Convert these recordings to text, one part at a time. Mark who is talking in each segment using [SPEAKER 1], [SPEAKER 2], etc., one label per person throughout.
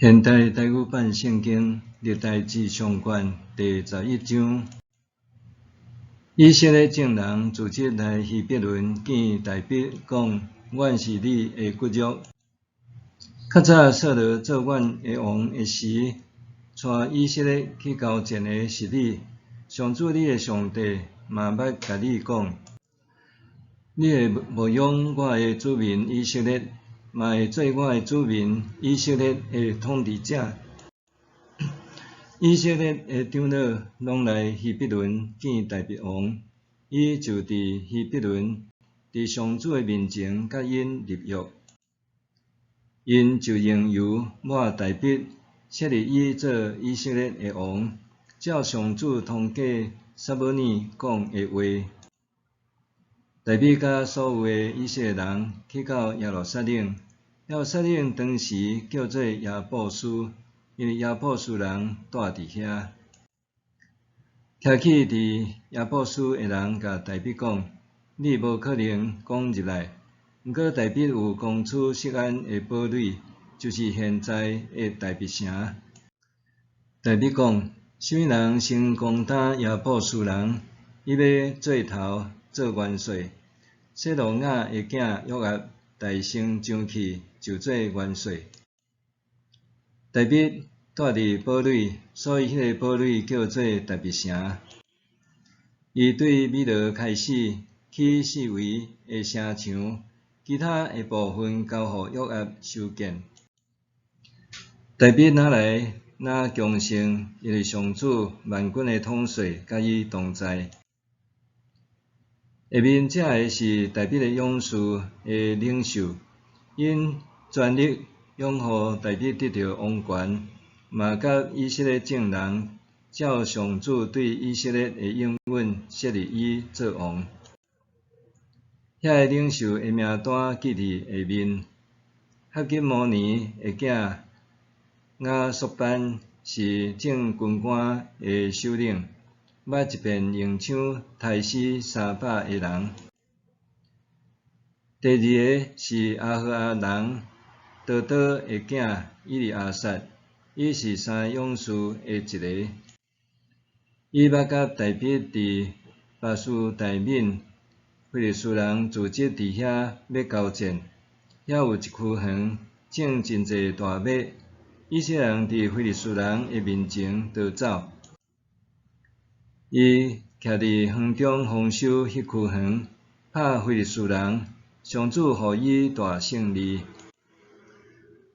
[SPEAKER 1] 現代台語版聖經歷代志上卷第11章，以色列眾人組織來希伯崙見大衛，講：阮是你的骨肉。較早掃羅做阮的王的時，帶以色列去交戰的是你。上主你的上帝嘛捌共你講：你會牧養我的子民以色列，嘛會做我的子民以色列的統治者。以色列的長老攏來希伯崙見大衛王，伊就佇希伯崙，佇上主的面前佮𪜶立約。𪜶就用油抹大衛，設立伊做以色列的王，照上主通過撒母耳講的話。大衛佮所有的以色列人去到耶路撒冷，耶路撒冷當時叫做耶布斯，因為耶布斯人住佇遐。徛起佇耶布斯的人共大衛講：你無可能攻入來。毋過大衛有攻取錫安的堡壘，就是現在的大衛城。大衛講：啥物人先攻打耶布斯人，伊欲做頭做元帥。洗魯雅的囝約押大聲上去就做元帥。大衛住佇堡壘，所以彼个堡壘叫做大衛城。伊對米羅開始起四圍的城牆，其他的部分交予約押修建。大衛若來若強盛，因為上主萬軍的統帥佮伊同在。下面這个是大衛的勇士的領袖，𪜶全力擁護大衛得著王權，嘛佮以色列眾人照上主對以色列的應允設立伊做王。遐个領袖的名單記佇下面。哈基摩尼的囝雅朔班是眾軍官的首領，捌一遍用槍刣死300个人。第二个是亞何亞人多多的囝以利亞撒，伊是三个勇士的一个。伊捌佮大衛佇巴斯大憫，非利士人組織佇遐欲交戰，遐有一區園，種真濟大麥。以色列人佇非利士人的面前逃走。伊徛佇園中防守彼區園，拍非利士人，上主予伊大勝利。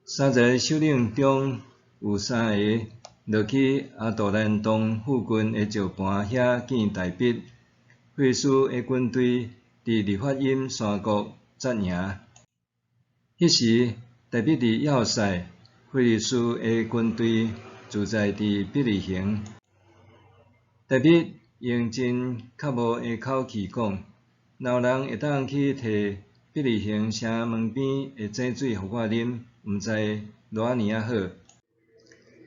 [SPEAKER 1] 30个首領中有三个落去亞杜蘭洞附近的石盤遐見大衛。非利士的軍隊佇利法因山谷紮營。彼時，大衛佇要塞，非利士的軍隊駐在佇伯利恆。大衛用真較無的口氣講：若有人會當去提伯利恆城門邊的井水予我啉，毋知偌爾仔好。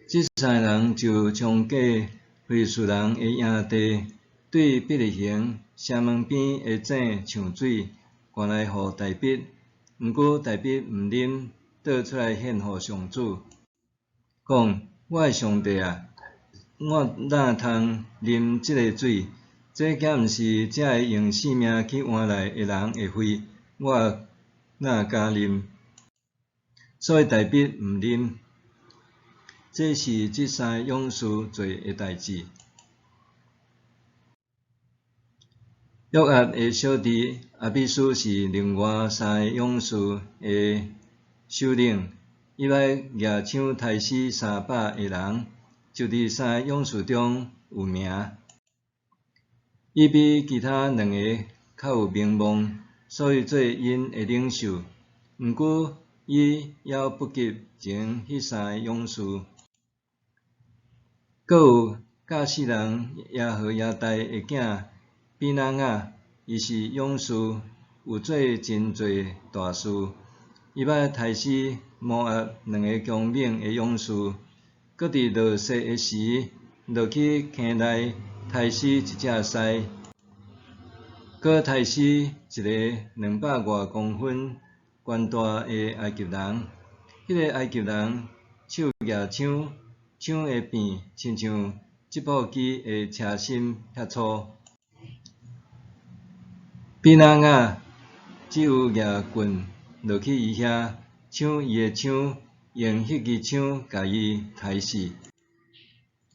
[SPEAKER 1] 這三个人就衝過非利士人的營地，對伯利恆城門邊的井搶水，攑來予大衛。毋過大衛毋啉，倒出來獻予上主，講：我的上帝啊，我哪通啉這个水？這敢毋是這个用性命去換來的人的血？我哪敢啉？所以大衛毋啉。這是這三个勇士做的代誌。約押的小弟亞比書是另外三个勇士的首領，伊捌舉槍刣死300个人，就佇三个勇士中有名。伊比其他兩个較有名望，所以做𪜶的領袖。毋過伊猶不及前彼三个勇士。閣有甲士人耶何耶大的囝比拿雅，伊是勇士，有做真濟大事。伊捌刣死摩押兩个強猛的勇士，閣佇落雪的時，落去坑內刣死一隻獅，閣刣死一个200外公分懸大的埃及人。彼个埃及人手攑槍，槍的柄親像織布機的車芯遐粗。比拿雅只有攑棍落去伊遐，搶伊的槍，用彼支槍共伊刣死。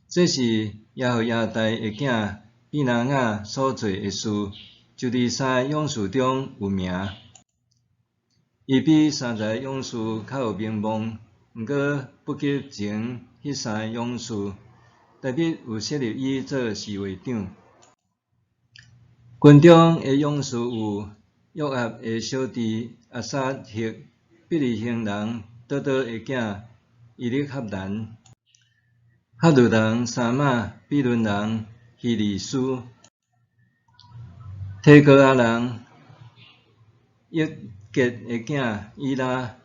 [SPEAKER 1] 這是耶何耶大的囝比拿雅所做的事，就佇三个勇士中有名。伊比30個勇士較有名望，毋過不及前彼三個勇士。大衛有設立伊做侍衛長。軍中的勇士有約押的小弟亞撒黑，伯利恆人多多的囝伊力哈難，哈魯人沙瑪，比崙人希利斯，提哥亞人益結的囝以拉，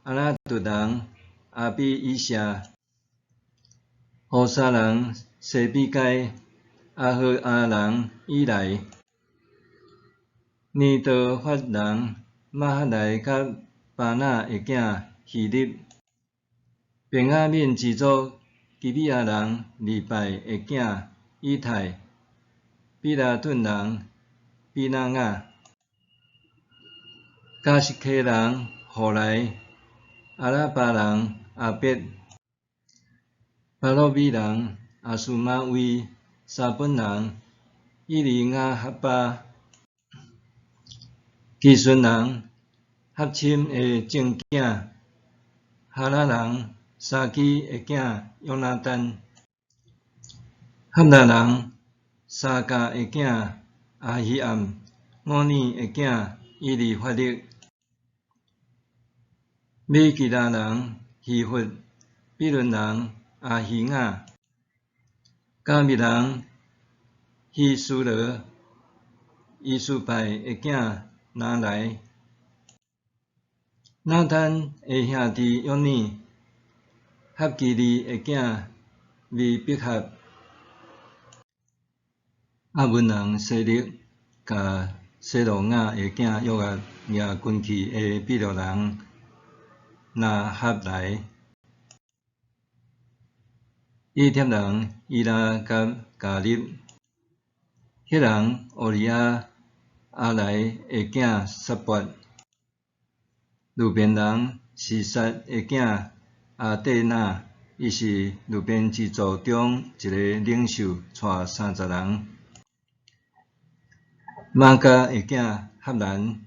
[SPEAKER 1] 亞拿突人亞比以謝，戶沙人西比該，亞何亞人以萊，尼多法人瑪哈萊佮巴拿的囝希立，便雅憫支族基比亞人利拜的囝以太，比拉頓人比拿雅，迦實溪人戶萊，阿拉巴人亞伯，巴魯米人亞斯瑪威，沙本人以利亞哈巴，基順人合深的正囝，哈拉人沙基的囝約拿單，合拿人沙迦的囝亞希暗，俄尼的囝以利法力，米基拉人希弗，比倫人亞希雅，迦密人希斯羅，伊斯拜的囝拿萊，拿單的兄弟約尼，合基利的囝米比合，亞捫人西力，共西魯雅的囝約押攑軍器的比錄人拿哈萊，以帖人以拉佮迦立，赫人烏利亞阿萊的囝撒拔，流便人示撒的囝亞底拿，伊是流便支族中一个領袖，帶30人。瑪迦的囝哈蘭，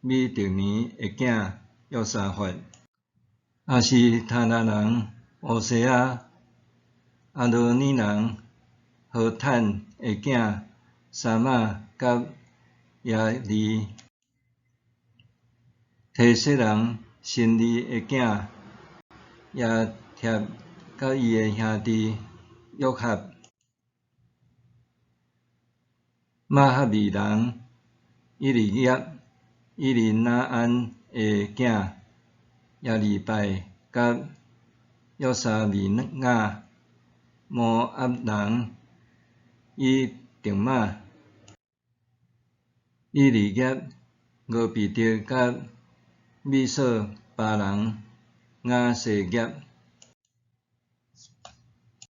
[SPEAKER 1] 米定尼的囝約沙法，亞示他拿人烏西亞，亞羅尼人何坦的囝沙瑪佮耶利，提洗人辛利的囝耶帖佮伊的兄弟約合，瑪哈美人以利亞、以利拿安的囝耶利拜佮約沙米雅，摩押人以定瑪、以利業、俄比德佮米索巴人雅西業。